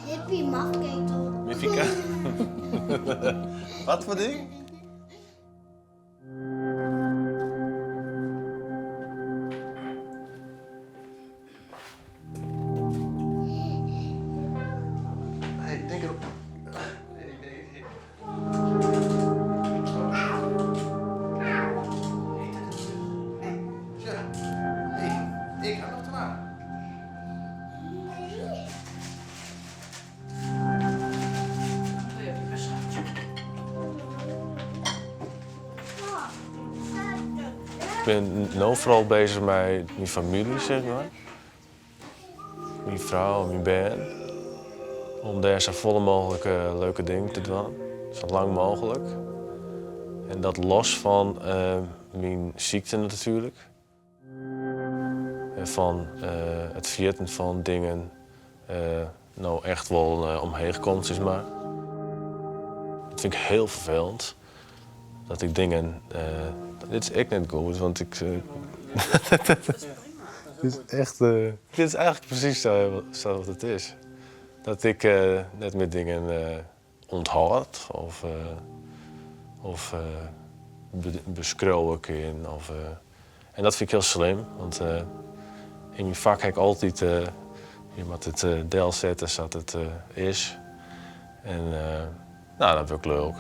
Hippie mafketel. Mifika. Wat foar ding? Hey, tink derop. Ik ha noch twa. Ik bin no foaral beuzich mei myn famylje, sis mar. Myn frou en myn bern. Om dêr safolle mooglik leuke dingen te dwaan, sa lang mooglik. En dat los fan myn sykte natuerlik. En fan it ferjitten fan dingen no echt wol omheech komt, sis mar. Dat fyn ik hiel ferfelend. Dat ik dingen. Dit is ek net goed, want ik. Dit is echt. Dit is eigentlik presys sa't it is. Dat ik net mear dingen ûnthâld of of beskriuwe kin. Of, en dat fyn ik hiel slim, want yn myn fak ha ik altyd, je moatte it delsette sa't it is. En no, dan wurd ik lulk.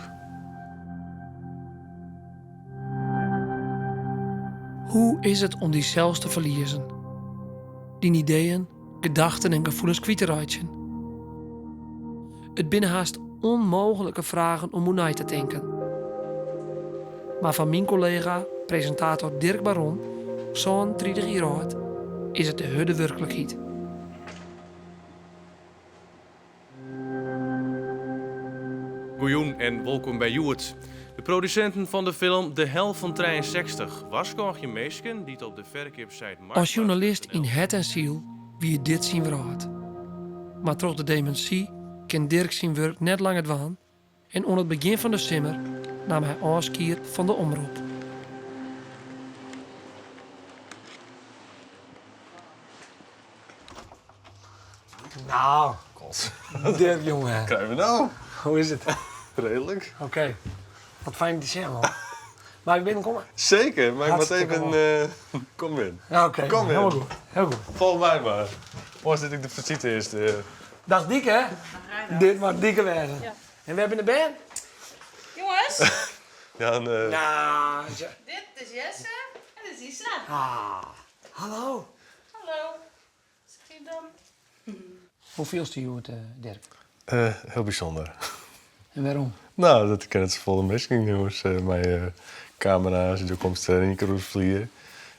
Hoe is it om dysels te ferliezen? Dyn ideeën, gedachten en gefoelens kwyt te reitsjen? It binne hast ûnmooglike fragen om oer nei te tinken. Mar foar myn kollega, presintator Dirk Baron, 37 jier âld, is it de hurde wurklikheid. Goejûn en wolkom by Hjoed. De produsinten fan de film De Hel fan 63 warskôgje minsken dy't op de ferkeapsite As sjoernalist yn hert en siel wie dit syn wrâld. Mar troch de demintsy kin Dirk syn wurk net langer dwaan en oan it begjin fan de simmer naam hy ôfskied fan de omrop. Nou, Dirk jongen. Krijgen we nou? Hoe is it? Redelijk. Oké. Wat fijn dy te sjen, man. Mei ik binnenkomme? Zeker, maar ik moet Hartstikke even... moai. eh, kom in. Ja, Oké, Kom in. hielendal goed. Hiel goed. Folgje my mar. Oars sit ik de fisite earst. eh. Dag Dieke. Dit moat Dieke wêze. En wêr binne de bern? Jongens, Ja, en, eh, Nou, ja. dit is Jesse en dit is Isa. Ah, hallo. Hallo. Zit hier dan? Hoe fielst dy hjoed, Dirk? Hiel bysûnder. En wêrom? No, dat ik kin net safolle minsken jonges mei kamera's. Do komst yn ien kear oer de flier.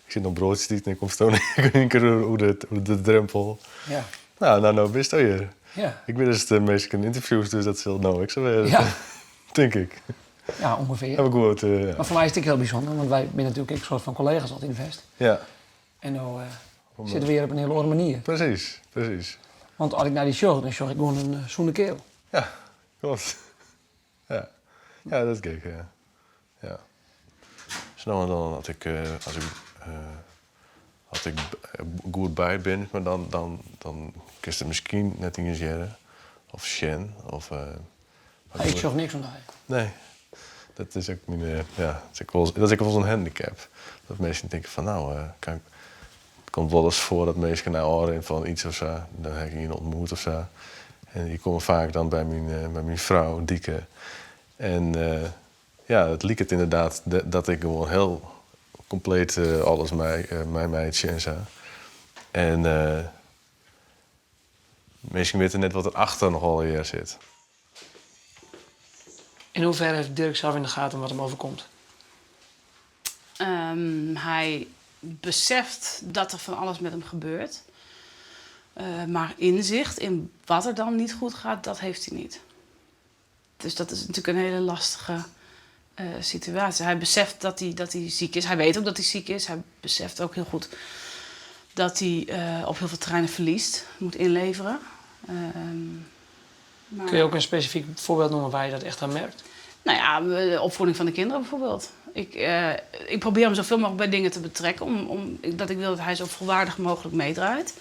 Ik sit noch broadsjes te iten en komst yn ien kear oer de drempel. Ja. No, no, no bisto hjir. Ja. Ik wit datst de minsken ynterviewst, dus dat sil no ek sa wêze. Ja. Tink ik. Ja, ûngefear. Mar goed. Ja. Mar foar my is it ek hiel bysûnder, want wy binne natuerlik ek in soart fan kollega's altyd west. Ja. En no sitte we hjir op in hiele oare manier. Presys, presys. Want as ik nei dy sjoch, dan sjoch ik gewoan in sûne kearel. Ja, kloppet. Ja. Ja, dat is gek, ja. Ja. Sa no en dan as ik, as ik, as ik goed by bin, mar dan, dan, dan kinst it miskien net iens hearre of sjen of. Ik sjoch niks oan dy. Nee. Dat is ek myn, ja, dat is ek wol, dat is ek wolris in handicap. Dat minsken tinke fan no, kan ik, it komt wolris foar dat minsken nei ôfrin fan yts of sa, dan ha ik ien ontmoet of sa, en dy komme faak dan by myn, by myn frou Dieke. En ja, it liket ynderdaad dat ik gewoan hiel kompleet alles mei, meimeitsje en sa. En minsken witte net wat der achter noch allegear sit. In hoeverre heeft Dirk zelf in de gaten wat hem overkomt? Hy beseft dat der fan alles met him gebeurt. Mar inzicht in wat der dan niet goed gaat, dat heeft hij niet. Dus dat is natuerlik in hiele lastige situaasje. Hy beseft dat hy, dat hy siik is. Hy wit ek dat hy siik is. Hy beseft ek hiel goed dat hy op hiel folle terreinen ferliest, moet ynleverje. Kun je ook een specifiek voorbeeld noemen waar je dat echt aan merkt? Nou ja, de opvoeding van de kinderen bijvoorbeeld. Ik, ik probeer hem zoveel mogelijk bij dingen te betrekken, omdat ik wil dat hij zo volwaardig mogelijk meedraait.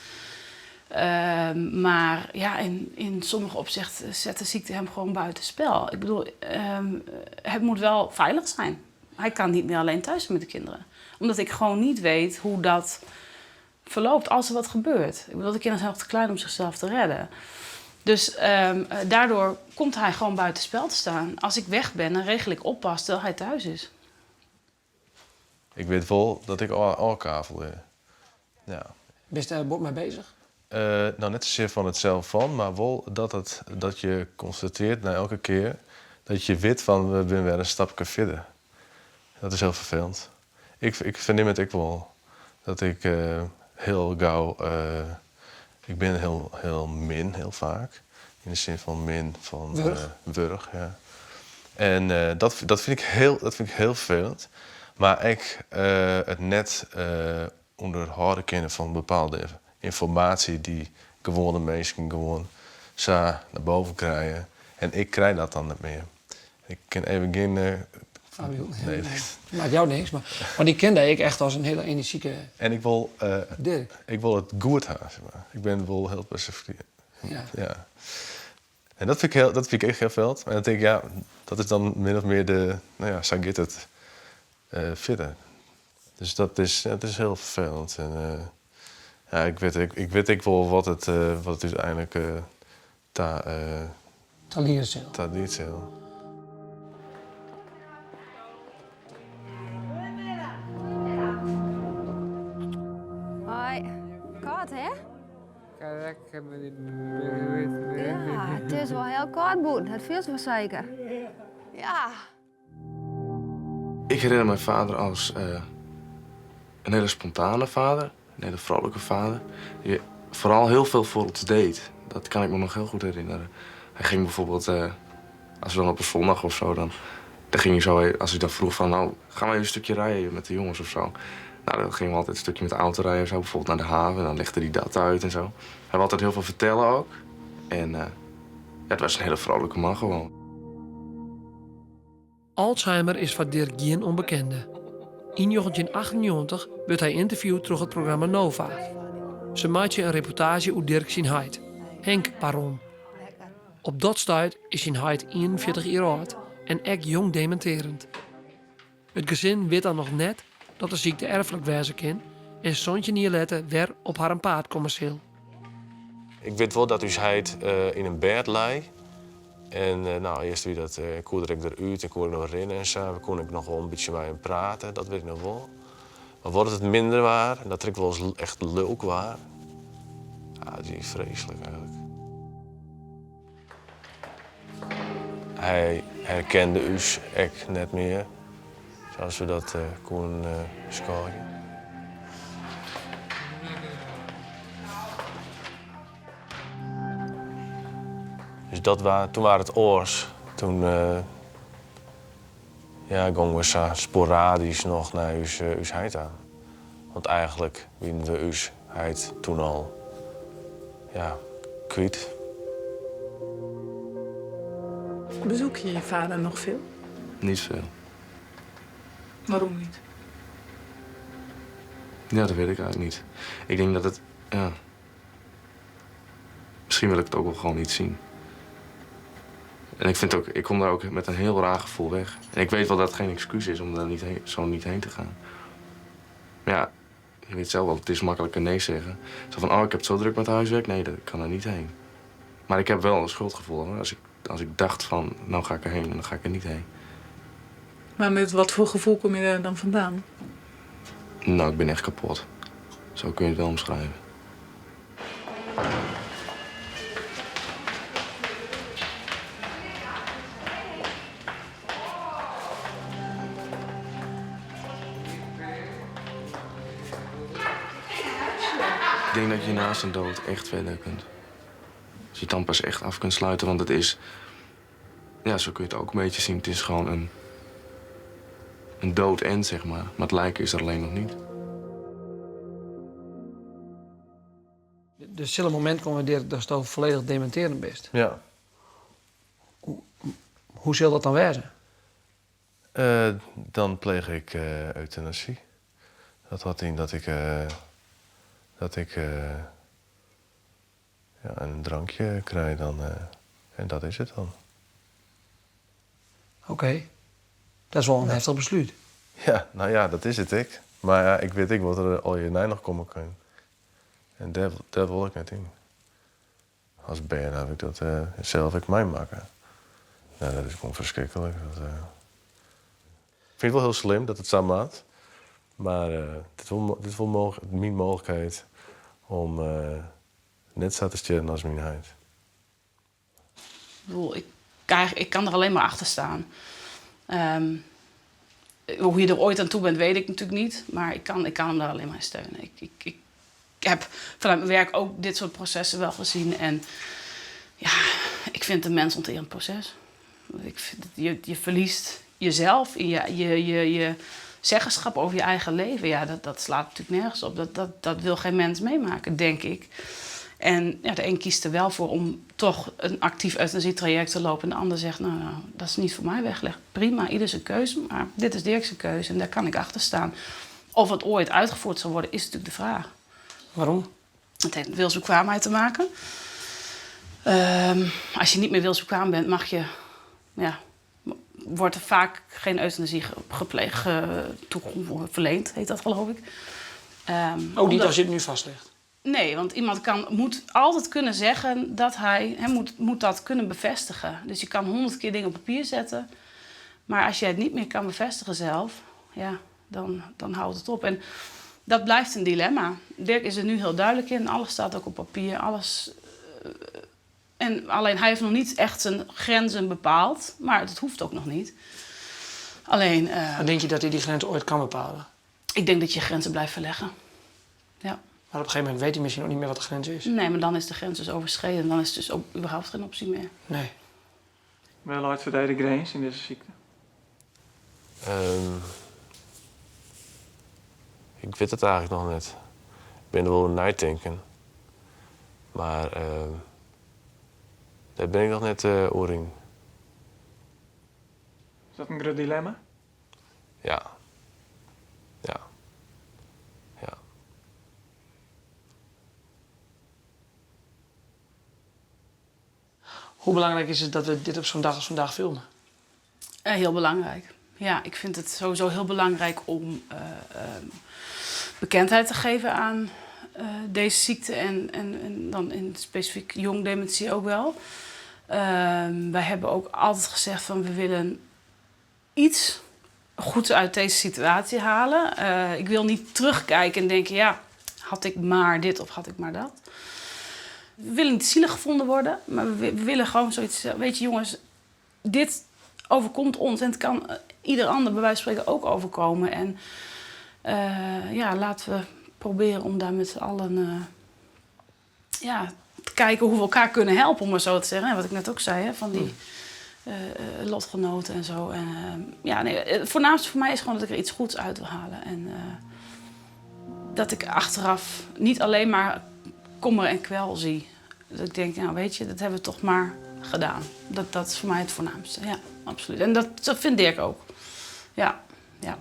Ehm, maar ja, in, in sommige opzichten zet de ziekte hem gewoon buitenspel. Ik bedoel, ehm, het moet wel veilig zijn. Hij kan niet meer alleen thuis zijn met de kinderen. Omdat ik gewoon niet weet hoe dat verloopt als er wat gebeurt. Ik bedoel, de kinderen zijn nog te klein om zichzelf te redden. Dus ehm, daardoor komt hij gewoon buitenspel te staan. Als ik weg ben, dan regel ik oppas terwijl hij thuis is. Ik wit wol dat ik ôfkavele bin. Ja. Bist dêr bot mei beuzich? No, net sasear fan it sels fan, mar wol dat, it, dat je konstatearret nei elke kear dat je wit fan we binne wer in stapke fierder. Dat is hiel ferfelend. Ik, ik fernim it ek wol dat ik hiel gau, ik bin hiel, hiel min, hiel faak. Yn de sin fan min fan Wurch. wurch, ja. En dat, dat fyn ik hiel, dat fyn ik hiel ferfelend. Mar ek it net ûnderhâlde kinnen fan bepaalde ynformaasje dy't gewoane minsken gewoan sa nei boven krije. En ik krij dat dan net mear. Ik kin even gjin. Nee, Makket jou niks, mar want ik ken dy ek echt as in hiele enerzjike. En ik wol, Dirk. ik wol it goed ha, sis mar. Ik bin wol hiel spesifyk. Ja. Ja. En dat fyn ik hiel, dat fyn ik echt hiel ferfelend. En dan tink ik, ja, dat is dan min of mear de, no ja, sa giet it fierder. Dus dat is, dat is hiel ferfelend. En ja, ik wit, ik wit ek wol wat it, wat it úteinlik ta, Ta liede sil. Ta liede sil. Hoi. Kâld, hè? Ja, it is wol hiel kâld bûten, dat fielst wol seker. Ja. Ik herinner mijn vader als een hele spontane vader, een hele vrolijke vader. Die vooral heel veel voor ons deed. Dat kan ik me nog heel goed herinneren. Hij ging bijvoorbeeld, als we dan op een zondag of zo, dan, dan ging hij zo, als hij dan vroeg van, nou, gaan we even een stukje rijden met de jongens of zo. Nou, dan gingen we altijd een stukje met de auto rijden of zo, bijvoorbeeld naar de haven. En dan legde hij dat uit en zo. Hij wilde altijd heel veel vertellen ook. En ja, het was een hele vrolijke man gewoon. Alzheimer is foar Dirk gjin ûnbekende. Yn 1998 wurdt hy ynterviewd troch it programma Nova. Se meitsje in reportaazje oer Dirk syn heit, Henk Baron. Op dat stuit is syn heit 41 jier âld en ek jong demintearjend. It gesin wit dan noch net dat de sykte erflik wêze kin en 17 jier letter wer op harren paad komme sil. Ik wit wol dat ús heit yn in bêd lei. En no, earst wie dat, koe er ek derút en koe er noch rinne en sa. We koene ek noch wol in bytsje mei him prate, dat wit ik noch wol. Mar wat it minder waar en dat er ek wolris echt lulk waar. Ja, dat wie freeslik eigenlik. Hy herkende ús ek net mear, sa't we dat koene beskôgje. Dus dat waar, toen waard it oars. Toen ja, gongen we sa sporadysk noch nei ús, ús heit ta. Want eigenlik wiene we ús heit toen al ja, kwyt. Bezoek je je vader nog veel? Niet veel. Waarom niet? Ja, dat weet ik eigenlijk niet. Ik denk dat het, ja. Misschien wil ik het ook wel gewoon niet zien. En ik vind ook, ik kom daar ook met een heel raar gevoel weg. En ik weet wel dat het geen excuus is om daar niet heen, zo niet heen te gaan. Maar ja, je weet zelf wel, het is makkelijker nee zeggen. Zo van, oh, ik heb het zo druk met huiswerk. Nee, dat kan er niet heen. Maar ik heb wel een schuldgevoel, hoor. Als ik dacht van, nou ga ik erheen, dan ga ik er niet heen. Maar met wat voor gevoel kom je daar dan vandaan? Nou, ik ben echt kapot. Zo kun je het wel omschrijven. Ik denk dat je na zijn dood echt verder kunt. Dat je het dan pas echt af kunt sluiten, want het is... Ja, zo kun je het ook een beetje zien. Het is gewoon een dood end, zeg maar. Maar het lijken is er alleen nog niet. Der sil in momint komme, Dirk, datsto folledich demintearjend bist. Ja. Hoe sil dat dan wêze? Dan pleech ik eutanasy. Dat hâldt yn dat ik, dat ik. Ja, en in drankje krij dan en dat is it dan. Oké. Dat is wol in heftich beslút. Ja, no ja, dat is it ek. Mar ja, ik wit ek wat der allegear nei noch komme kin. En dêr, dêr wol ik net yn. As bern haw ik dat sels ek meimakke. No, dat is gewoan ferskriklik. Dat, ik fyn it wol hiel slim dat it sa moat. Mar dit is wol, dit is wol myn mooglikheid om net sa te stjerren as myn heit. Ik bedoel, ik, ik kan er alleen maar achter staan. Hoe je er ooit aan toe bent, weet ik natuurlijk niet. Maar ik kan hem daar alleen maar in steunen. Ik heb vanuit mijn werk ook dit soort processen wel gezien. En ja, ik vind het een mensonterend proces. Ik vind, je verliest jezelf, je zeggenschap over je eigen leven. Ja, dat slaat natuurlijk nergens op. Dat wil geen mens meemaken, denk ik. En ja, de een kiest er wel voor om toch een actief euthanasietraject te lopen. En de ander zegt, nou, dat is niet voor mij weggelegd. Prima, ieder zijn keuze, maar dit is Dirk zijn keuze en daar kan ik achter staan. Of het ooit uitgevoerd zal worden, is natuurlijk de vraag. Waarom? Het heeft met wilsbekwaamheid te maken. Als je niet meer wilsbekwaam bent, mag je, ja, wordt er vaak geen euthanasie gepleegd, verleend, heet dat geloof ik. Ook niet als je het nu vastlegt? Nee, want iemand moet altijd kunnen zeggen dat hij, hè, moet dat kunnen bevestigen. Dus je kan 100 keer dingen op papier zetten. Maar als jij het niet meer kan bevestigen zelf, ja, dan houdt het op. En dat blijft een dilemma. Dirk is er nu heel duidelijk in. Alles staat ook op papier. Alles, en alleen hij heeft nog niet echt zijn grenzen bepaald. Maar dat hoeft ook nog niet. Alleen, Maar denk je dat hij die grenzen ooit kan bepalen? Ik denk dat je grenzen blijft verleggen. Ja. Maar op een gegeven moment weet hij misschien ook niet meer wat de grens is. Nee, maar dan is de grens dus overschreden. Dan is het dus ook überhaupt geen optie meer. Nee. Wêr leit foar dy de grins yn dizze sykte? Ik wit it eigentlik noch net. Ik bin der wol oer neitinken. Mar dêr bin ik noch net oer yn. Is dat in grut dilemma? Ja. Ja. Ja. Hoe belangrijk is het dat we dit op zo'n dag als vandaag filmen? Heel belangrijk. Ja, ik vind het sowieso heel belangrijk om bekendheid te geven aan deze ziekte en dan in specifiek jong dementie ook wel. Wij hebben ook altijd gezegd van we willen iets goeds uit deze situatie halen. Ik wil niet terugkijken en denken, ja, had ik maar dit of had ik maar dat. We willen niet zielig gevonden worden, maar we willen gewoon zoiets, weet je jongens, dit overkomt ons en het kan ieder ander bij wijze van spreken ook overkomen. En laten we proberen om daar met z'n allen te kijken hoe we elkaar kunnen helpen, om maar zo te zeggen. En wat ik net ook zei, hè, van die lotgenoten en zo. En ja, nee, het voornaamste voor mij is gewoon dat ik er iets goeds uit wil halen. En dat ik achteraf niet alleen maar kommer en kwel zie. Dat ik denk, nou weet je, dat hebben we toch maar gedaan. Dat is voor mij het voornaamste, ja, absoluut. En dat vind ik ook. Ja, ja.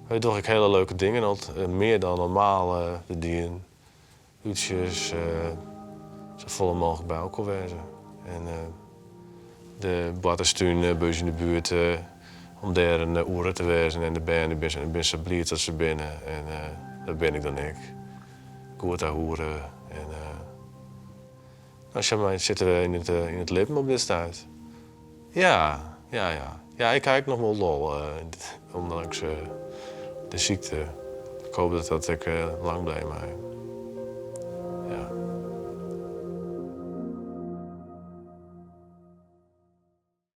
Wy dogge ek hiele leuke dingen, want mear dan normaal de dienen. Utsjes, safolle mooglik by elkoar wêze. En de boarterstún by ús yn de buert, om dêr in oere te wêzen. En de bern dy binne sa bliid dat se binne. En dat bin ik dan ek. Goed hoere. En nou, zeg maar, sitte we yn it libben op dit stuit. Ja, ja, ja. Ja, ik ha noch wol lol, ûndanks de sykte. Ik hoopje dat dat ek lang bliuwt mei.